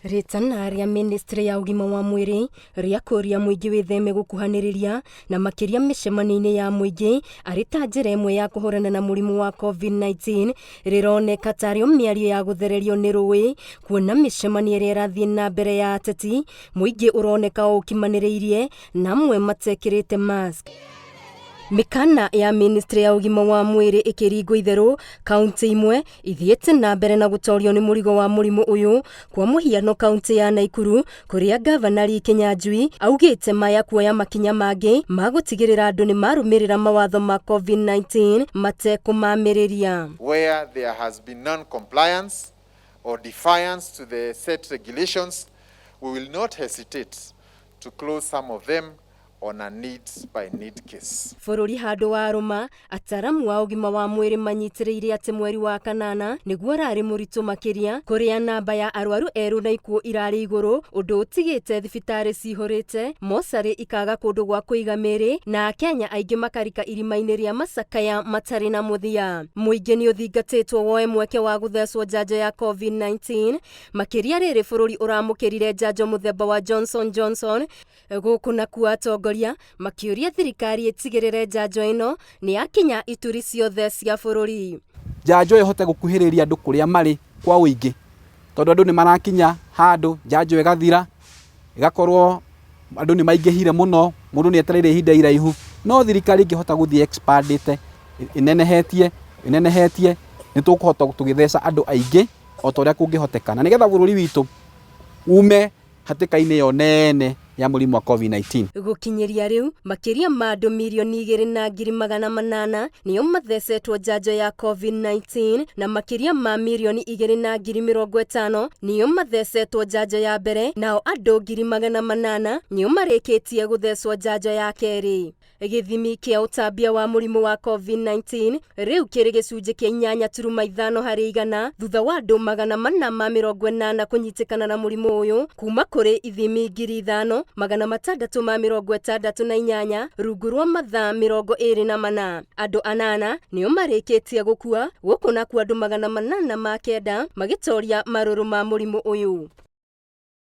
Rĩtana rĩa ministry ya ũgima wa mwĩrĩ rĩa kũũria mũingĩ wĩtheme gũkuhanĩrĩria na makĩria mĩcemanio-inĩ ya mũingĩ arĩ ta njĩra ĩmwe ya kũhũrana na mũrimũ wa COVID-19 rĩroneka tarĩo mĩario ya gũthererio nĩ rũĩ, kuona mĩcemanio ĩrĩa ĩrathiĩ na mbere ya ateti mũingĩ ũroneka o ũkimanĩrĩirie na amwe matekĩrĩte mask. Mĩkana ya ministry ya ũgima wa mwĩrĩ ĩkĩringwo itherũ, kaunti imwe ithiĩte na mbere na gũtorio nĩ mũrigo wa mũrimũ ũyũ. Kwa mũhiano kaunti ya Naikuru kũrĩa gavana Lee Kinyanjui augĩte maya kuoya makinya mangĩ ma gũtigĩrĩra andũ nĩ marũmĩrĩra mawatho ma COVID-19 matekũmamĩrĩria. Where there has been non-compliance or defiance to the set regulations, we will not hesitate to close some of them on a needs by need case. Bũrũri handũ wa rũma, ataramu a ũgima wa mwĩrĩ manyitĩrĩire atĩ mweri wa kanana nĩguo ũrarĩ mũritũ makĩria, kũrĩa namba ya arwaru erũ na ikuũ irarĩ igũrũ, ũndũ ũtigĩte thibitarĩ cihũrĩte, mocarĩ ikaga kũndũ gwa kũiga mĩĩrĩ na Akenya aingĩ makarika irima-inĩ rĩa macakaya matarĩ na mũthia. Mũingĩ nĩ ũthingatĩtwo woe mweke wa gũthecwo njanjo ya COVID-19, makĩria rĩrĩ bũrũri ũramũkĩrire njanjo mũthemba wa Johnson Johnson. Gũkũ nakuo atongoria makĩũria thirikari ĩtigĩrĩre njanjo ĩno nĩ yakinya ituri ciothe cia bũrũri. Njanjo ĩhote gũkuhĩrĩria andũ kũrĩa marĩ kwa ũingĩ, tondũ andũ nĩ marakinya handũ njanjo ĩgathira, ĩgakorwo andũ nĩ maingĩhire mũno, mũndũ nĩ etereire ihinda iraihu. No thirikari ĩngĩhota gũthiĩ expandĩte, ĩnenehetie ĩnenehetie, nĩ tũkũhota tũgĩtheca andũ aingĩ o ta ũrĩa kũngĩhoteka, na nĩgetha bũrũri witũ ume hatĩka-inĩ ĩyo nene ya mũrimũ wa COVID-19. Gũkinyĩria rĩu makĩria ma andũ 2,800,000 nĩo mathecetwo njanjo ya COVID-19 na makĩria ma 2,050,000 nĩo mathecetwo njanjo ya mbere, nao andũ 800,000 nĩo marĩkĩtie gũthecwo njanjo ya kerĩ. Gĩthimi kĩa ũtambia wa mũrimũ wa COVID-19 rĩu kĩrĩ gĩcunjĩ kĩa 8.5 harĩ igana, thutha wa andũ 480 kũnyitĩkana na mũrimũ ũyũ kuma kũrĩ ithimi 5,668 rungu rwa mathaa 24. Andũ 8 nĩo marĩkĩtie gũkua, gũkũ nakuo andũ 809 magĩtoria marũrũ ma mũrimũ ũyũ.